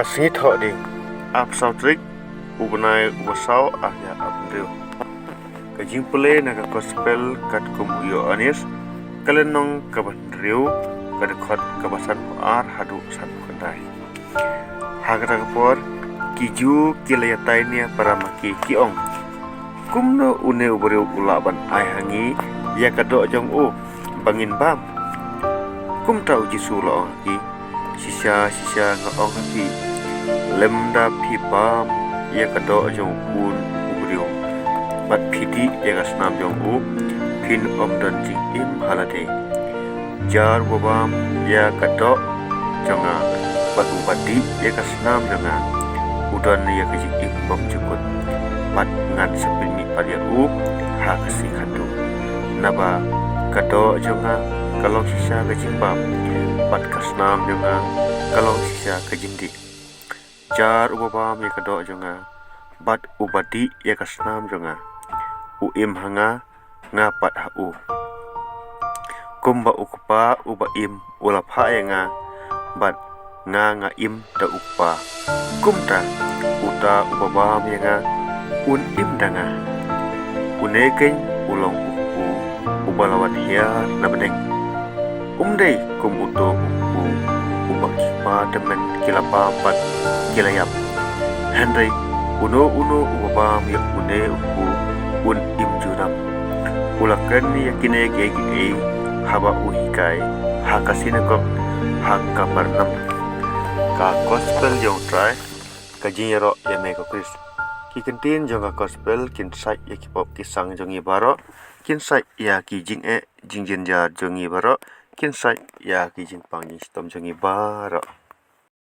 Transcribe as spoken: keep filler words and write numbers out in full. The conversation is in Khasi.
Ka sngi Thohdieng, arphew saw tarik u bnai uba saw, arhajar arphew hynriew. Ka jingpule na ka Gospel katkum u Ïoannis, ka lynnong kaba hynriew, ka dkhot kaba sanphew ar haduh sanphew khyndai. Ha kata ka por, ki Jiw ki la ïatai nia para ma ki, ki ong: Kumno une u briew u lah ban ai ha ngi ïa ka doh jong u ba ngin bam? Kumta u Jisu u la ong ha ki: Shisha shisha nga ong ha phi, lymda phi bam ïa ka doh jong u khun u briew bad phi dih ïa ka snam jong u, phin ym don jingim ha lade. Jar uba bam ïa ka doh jong nga bad uba dih ïa ka snam jong nga, u don ïa ka jingim bymjukut, bad ngan sa pynmih pat ïa u ha ka sngi khatduh. Naba ka doh jong nga ka long shisha ka jingbam, bad ka snam jong nga ka long shisha ka jingdih. Jar uba bam ïa ka doh jong nga bad uba dih ïa ka snam jong nga, u im ha nga, nga pat ha u. Kumba u Kpa uba im u la phah ïa nga, bad nga nga im da u Kpa, kumta uta uba bam ïa nga un im da nga. Une keiñ u long u kpu uba la wan hiar na bneng. Um dei kum uto u kpu uba ki kpa tymmen ki la bam bad ki la ïap. Hynrei uno uno uba bam ïa une u kpu un im junom. U la kren ïa kine kiei kiei haba u hikai ha ka synagog ha Kapernaum. Ka Gospel jong U Trai. Ka jingïaroh ïa me ko Khrist. Ki ktien jong ka Gospel kin sait ïa ki pop ki sang jong ngi baroh, kin sait ïa ki jingeh jingjynjar jong ngi baroh, kin sait ïa ki jingpang jingshitom jong ngi baroh.